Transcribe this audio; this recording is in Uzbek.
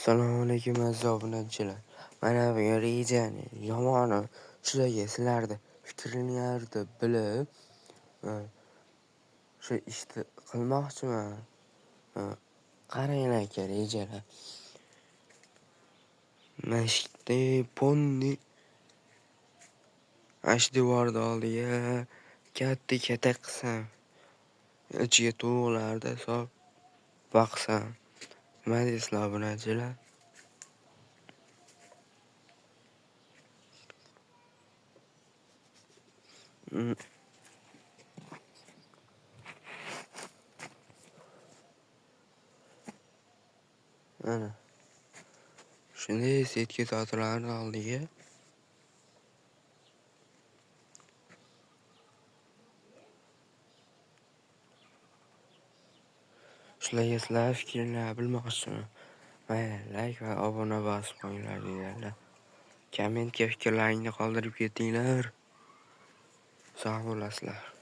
Assalomu alaykum aziz obunachilar. Mana bugun rejani yomoni shularga sizlarni fikrlaringizni bilib, shu ishni qilmoqchiman. Qaranglar aka rejalar. Mana shu ponni ana shu devorni oldiga katta katak qilsam, ichiga tovuqlarni solib boqsam. Nima deysizlar obunachilar? Mana. Shunday setka sotilarni oldiga. Shularga sizlar fikrlaringlarni bilmoqchiman. Mayli, like va obuna bosib qo'yinglar deganlar. Kommentga fikrlaringni qoldirib ketinglar. Sog' bo'lasizlar.